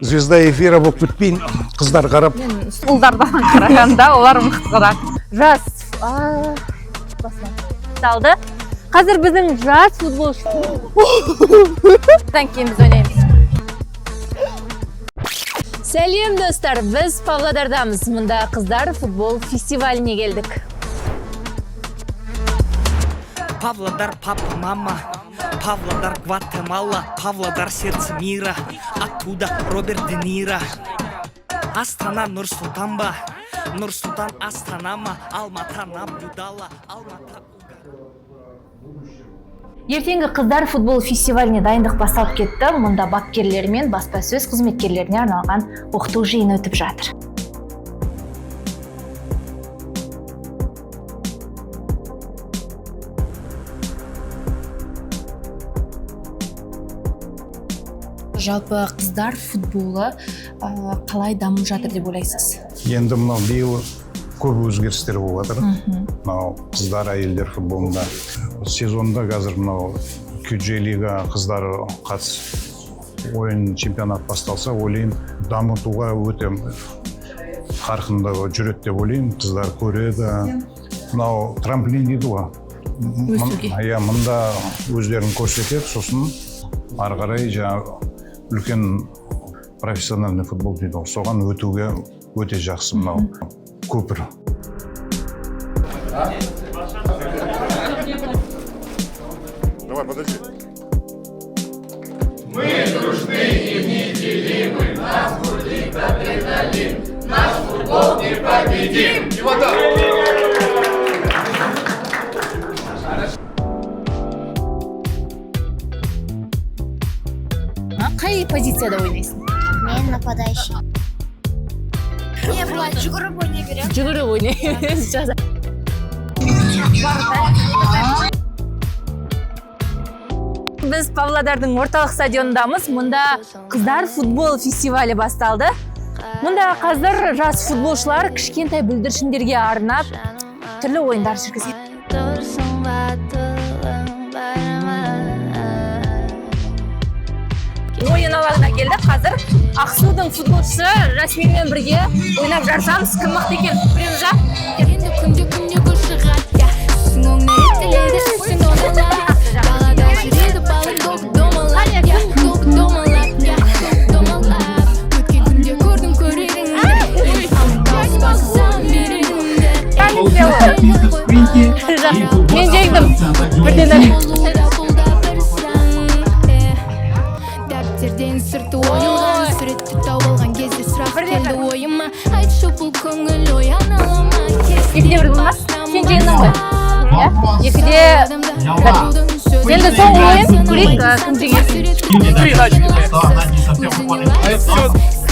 Звезда эфира болып кетпейін, қыздар қарап. Мен ұлдардан қарағанда олар мықтырақ. Жас алды. Қазір біздің жас футболшы. Одан кейін біз ойнаймыз. Сәлем, достар! Біз Павлодардамыз. Мұнда қыздар футбол фестиваліне келдік. Павлодар, папа, мама. Павлодар, Гватемала. Павлодар, сердце мира. Оттуда Роберт Де Ниро. Астана, Нұр-Сұлтан ба? Нұр-Сұлтан, Астана ма? Алматы наблюдала. Алматы. Ертеңгі қыздар футбол фестиваліне дайындық басталып кетті. Мұнда бапкерлер мен баспасөз қызметкерлеріне арналған оқыту жиыны өтіп жатыр. Жалпы қыздар футболы қалай дамып жатыр деп ойлайсыз? Енді мынау биыл көп өзгерістер болып жатыр мынау қыздар, әйелдер футболында. Сезонда қазір мынау QJ лига қыздары қатысып, ойын, чемпионат басталса, ойлаймын, дамытуға өте қарқынды жүреді деп ойлаймын. Қыздар көреді, мынау трамплин дейді ғой. Өсуге. Иә, мында өздерін көрсетеді, сосын ары қарай жаңағы үлкен профессиональный футбол дейді ғой, соған өтуге өте жақсы мынау көпір. Давай, подожди. Қай позицияда ойнайсың? Мен нападающий. Мен былай жүгіріп ойнай беремін. Жүгіріп ойнайсың. Біз Павлодардың орталық стадионындамыз. Мұнда қыздар футбол фестивалі басталды. Мұнда қазір жас футболшылар кішкентай бүлдіршіндерге арнап түрлі ойындар жүргізеді. Тұрсың ба, тылың бар ма? Ойын алаңына келдік. Қазір Ақсудың футболшысы Жасминмен бірге ойнап жарысамыз. Кім мықты екен, көреміз, а? Енді күнде күнде көз шығады, иә. Түсің оңына реттеледі, түсің оңына. Далада жүреді балың доп домалап, иә, доп домалап, иә, доп домалап. Өткен күнде көрдім көреріңді. Тауыспасам береріңді. Мен жеңдім бірден. Болуда бұл да бір сан, э. Дәптерден сырты ойылған суретті тауып алған кезде сұрақ келді ойыма: айтшы, бұл көңіл ояна ала ма? 2-1 болды ма? Сен жеңдің ғой, иә? 2-1. Енді соңғы ойын көрейік, кім жеңеді.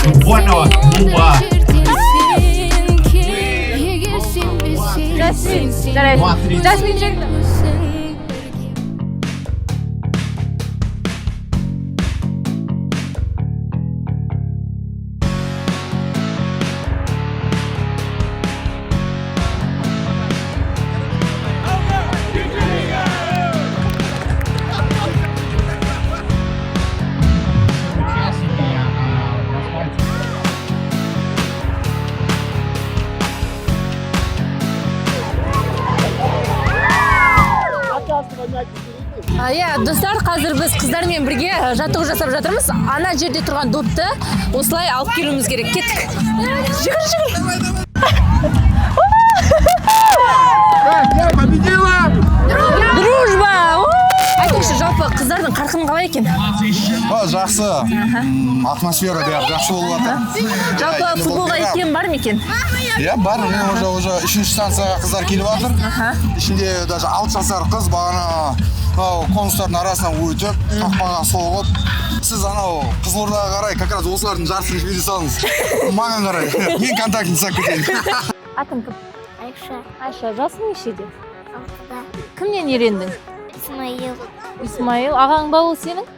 Футбольного клуба. Жасмин, жарайды, Жасмин жеңді. Участники назвать. Иә, достар, қазір біз қыздармен бірге жаттығу жасап жатырмыз. Ана жерде тұрған допты осылай алып келуіміз керек. Кеттік, жүгір, жүгір! Дружба! Айтыңызшы, жалпы қыздардың қарқыны қалай екен? Жақсы. Атмосфера бәрі жақсы болып жатыр. Жалпы Енді бұл футболға программа- икем бар ма екен? Иә, бар. Міне, уже үшінші станцияға қыздар келіп жатыр. Ішінде даже 6 жасар қыз бағана мынау конустардың арасынан өтіп, қақпаға соғып. Сіз анау Қызылордаға қарай как раз осылардың жартысын жібере салыңыз. Маған қарай. Мен контактін жасап кетейін. Атың кім? Айша. Айша, жасың нешеде? 6-да. Кімнен үйрендің? Исмаил. Исмаил ағаң ба ол сенің?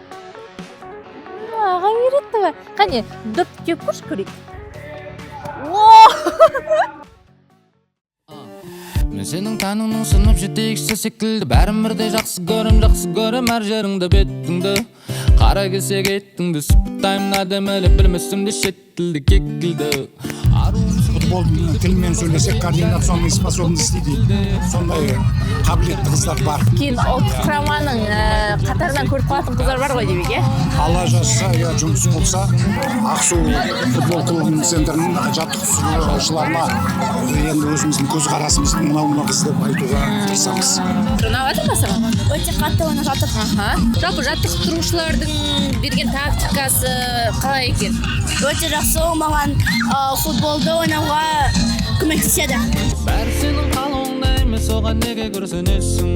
Ағаң үйретті ба? Қане, доп теуіп көрші, көрейік. О! Мен сенің тәніңнің сынып жетекшісі секілді. Бәрін бірдей жақсы көрем, жақсы көрем әр жеріңді, бетіңді. Қара кесек еттіңді сыптаймын, әдемілеп білмесем де шет тілді кекілді. Футбол тілімен сөйлесек, координационный способности дейді, сондай қабілетті қыздар бар. Кейін ұлттық құраманың қатарынан көріп қалатын қыздар бар ғой демек, иә? Алла жазса, иә, жұмыс болса, Ақсу футбол клубының центрінің жаттықтырушыларына енді өзіміздің көзқарасымызды мынау мынау қыз деп айтуға тырысамыз. Ұнап жатыр ма саған? Өте қатты ойнап жатыр. Аха, жалпы жаттықтырушылардың берген тактикасы қалай екен? Өте жақсы, ол маған футболды ойнауға көмектеседі. Бәрі сенің қалауыңда емес, оған неге күрсінесің?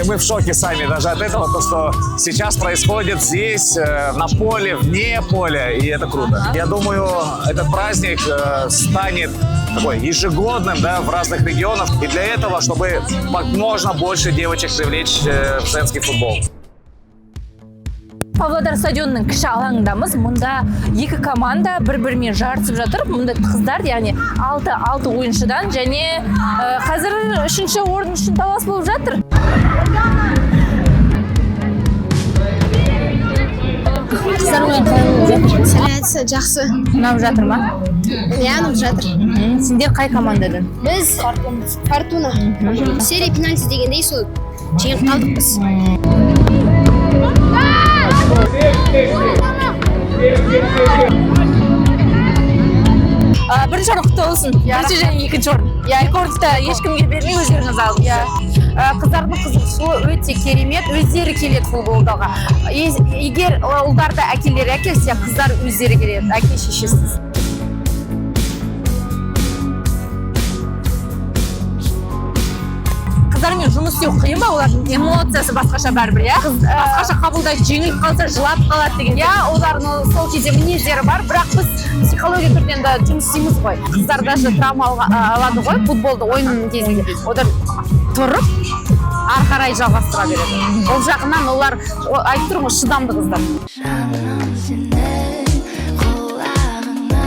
Мы в шоке сами даже от этого, то, что сейчас происходит здесь, на поле, вне поля, и это круто. Я думаю, этот праздник станет такой ежегодным, да, в разных регионах, и для этого, чтобы как можно больше девочек привлечь в женский футбол. Павлодар стадионының кіші алаңындамыз. Мұнда екі команда бір бірімен жарысып жатыр. Мұнда қыздар, яғни алты алты ойыншыдан және қазір үшінші орын үшін талас болып жатыр. Қыздар, ойын қалай болып жатыр? Сәлеметсіз, жақсы. Ұнап жатыр ма? Иә, ұнап жатыр. Сендер қай командадан? Біз Фортуна. Серия пенальти дегендей, сол жеңіп қалдық біз. Бірінші орын құтты болсын! Бірінші және екінші орын, иә. Екі орынды да ешкімге бермей, өздеріңіз алдыңыз, Иә. Қыздардың қызығушылығы өте керемет, өздері келеді футболға. Егер ұлдарды әкелері әкелсе, қыздар өздері келеді әке шешесіз. Қыздармен жұмыс істеу қиын ба? Олардың эмоциясы басқаша бәрібір, иә, басқаша қабылдайды, жеңіліп қалса, жылап қалады деген. Иә, олардың сол кезде мінездері бар, бірақ біз психология түрден де жұмыс істейміз ғой. Қыздар даже травма алады ғой футболды ойын кезінде, олар тұрып ары қарай жалғастыра береді. Ол жағынан олар, айтып тұрмын ғой, шыдамды қыздар. Жаным, сенің құлағыңа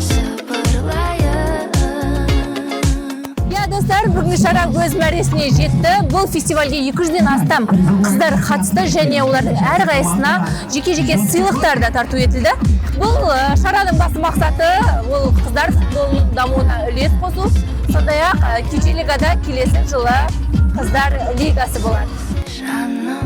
сыбырлайын. Иә, достар, бүгінгі шара өз мәресіне жетті. Бұл фестивальге 200-ден астам қыздар қатысты және олардың әрқайсысына жеке-жеке сыйлықтар да тарту етілді. Бұл шараның басты мақсаты ол қыздар футболының дамуына үлес қосу. Сондай-ақ, Кеше лигада келесі жылы қыздар лигасы болады. Жаным.